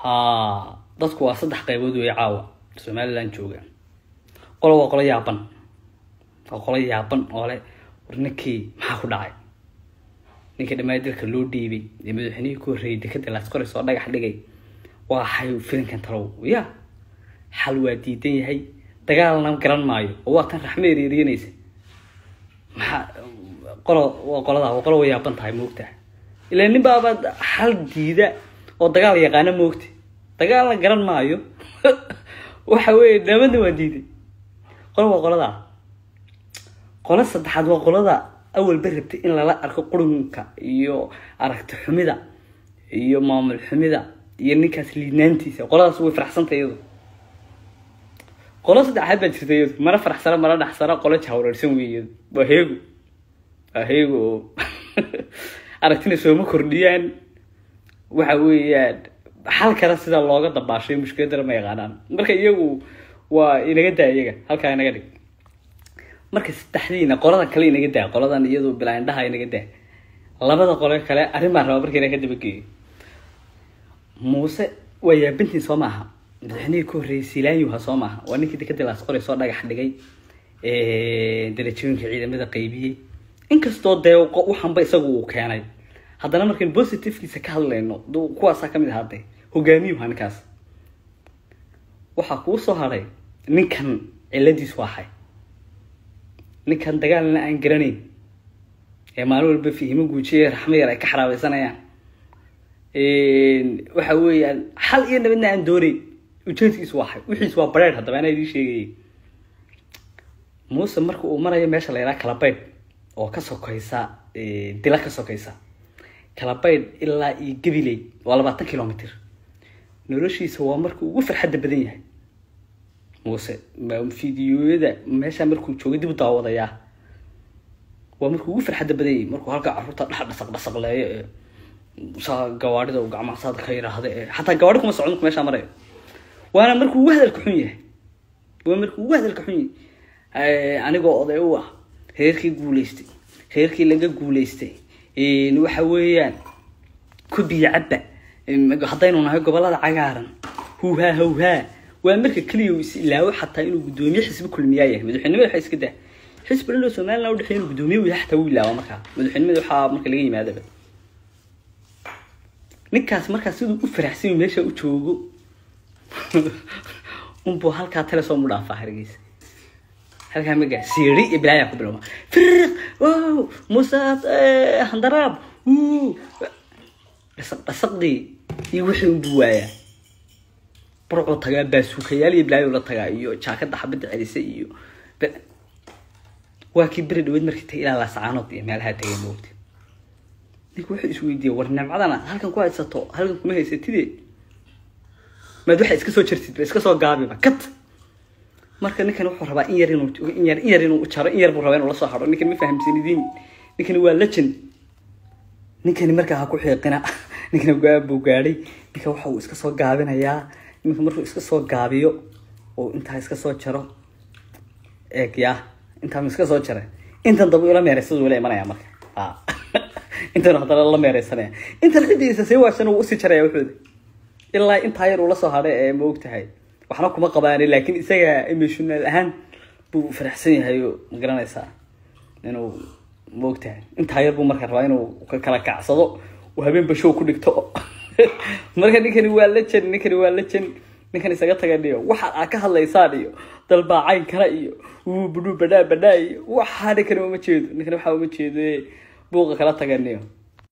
Ha, dadku waa saddex qaybood wey caawa Somaliland jooga. Qolo waa qolo yaaban, waa qolo yaaban oo leh war ninkii maxaa ku dhacay, ninkii dhammaan dalka loo dhiibay ee madaxweynihii ku horreeyay dekada Laasqoray soo dhagax dhigay, waa xay filinkan talow ya xal waa diidan yahay, dagaalna garan maayo oo waa tan raxme ereeriyanaysa. Maxaa qolo waa qolada, waa qolo way yaaban tahay, moogtahay, ilaa nin baaba xal diida oo dagaal yaqaana, moogta, dagaalna garan maayo, waxa weeye nabadna waa diiday. Qolo waa qolada. Qolo saddexaad waa qolada awalba rabtay in lala arko qurunka iyo aragti xumida iyo maamul xumida iyo ninkaas liidnaantiisa. Qoladaas way faraxsantay iyadu. Qolo saddexaad baa jirta iyadu, mana faraxsana mana dhaxsana, qolo jahwareersan wey iyadu, waa heego, waa heego oo aragtina sooma kordhiyaan, waxa weeyaan xal kale sida looga dabaashay mushkiladana ma yaqaanaan. Marka iyagu waa inaga daa, iyaga halkaa inaga dhig. Marka saddexdiina qoladan kale inaga daa, qoladan iyadu bilaa indhaha inaga daa. Labada qole kale arrin baan rabaa marka inaan ka dabageeyo. Muuse waa yaabintiin soo maaha, madaxweynihii ku horreeyay Silaanyuha soo maaha, waa ninkii dekada Laasqoray soo dhagax dhigay, darajooyinka ciidamada qaybiyey, inkastoo dee waxanba isagu uu keenay, haddana markaynu positivekiisa ka hadlayno kuwaasaa kamid ahaa dee hogaamiyuha ninkaas. Waxaa kuu soo hadhay ninkan ciladiisu waa xay, ninkan dagaalna aan garanayn ee maalin walba fihimo guujiye raxmo yar ay ka xaraabeysanayaan, waxa weeyaan xal iyo nabadna aan doonayn, ujeedkiisu waa xay, wixiisu waa bareer. Haddaba anaa idiin sheegayay, Muuse marka uu marayo meesha la yidhaha Kalabaydh oo ka sokaysa Dila, ka sokaysa Kalabaydh ilaa iyo Gabiley waa 20 kilomitr, noloshiisa waa markuu ugu farxadda badan yahay Muuse. Fiidiyoyada meesha markuu joogo dib u daawadayaa, waa markuu ugu farxadda badan yahay, markuu halka carruurta dhex dhasaq dhasaqleeyo ee saa gawaadhida uu gacmaha saad ka yidhaahda, ee xataa gawaadhi kuma socon markuu meeshaa marayo. Waana markuu ugu hadalka xun yahay, waa markuu ugu hadalka xun yahay. Anigoo oday u ah reerkii guuleystay, reerkii laga guuleystay, waxa weeyaan ku biyo cabba haddaynu nahay gobolada cagaaran, huuhaa hawhaa. Waa marka keliya uu is ilaawo xataa inuu guddoomiye xisbi kulmiyaa yahay. Madaxweynimada waxaa iska daa, xisbi dhan oo Somaliland udhexeeya inuu guddoomiye u yahay xataa wuu ilaawa. Markaa madaxweynimada waxaa marka laga yimaadaba, ninkaas markaa siduu u faraxsan yahay meesha u joogo unbuu halkaa telesom u dhaafaa Hargeysa, halkaa maga siiri iyo bilaayaa ku bilowma, firiq wow Muuse handaraab wuu dhasaq dhasaqdii iyo wixii unbuu waayaa. Burcuu tagaa, baasuukayaal iyo bilaayo la tagaa iyo jaakada xabadda celisa iyo waa kii beri dhaweyd markii tagay ilaa Laascaanood iyo meelaha tagay, moogta. Ninku wuxuu isweydiiyey, war nimcadana halkan ku haysato halkan kuma haysatide, maad waxa iska soo jartid ba iska soo gaabiba kat. Marka ninkan wuxuu rabaa in yar inuu in yar in yar inuu jaro, in yar buu rabaa inuu la soo haro. Ninkan ma fahamsanidiin, ninkani waa legend. Ninkani markaa ha ku xiiqina, ninkani go-aan buu gaadhay. Ninkan waxa uu iska soo gaabinayaa iminka, markuu iska soo gaabiyo oo intaa iska soo jaro, eeg yaa intaan iska soo jaray, intan daba ila meeraysaduu ila imanaya. Marka ha intan haddana la meeraysanaya, intan ciddiisa sii waashan uu usii jaraya wuxuuda ilaa intaa yar uu la soo hadhay ee ma ogtahay waxna kuma qabaani, laakiin isaga emotional ahaan buu faraxsan yahay oo ma garanaysaa inuu ma ogtahay intaa yar buu marka rabaa inuu ka kala kacsado uu habeenba show ku dhigto. Marka ninkani waa legend, ninkani waa legend. Ninkan isaga taga dhiyo waxa aad ka hadlaysaan iyo dalbaacayn kale iyo wuu budhuu badhaa badhaa iyo waxaa ninkani uma jeedo, ninkani waxaa uma jeedo buuqa kala taganiyo.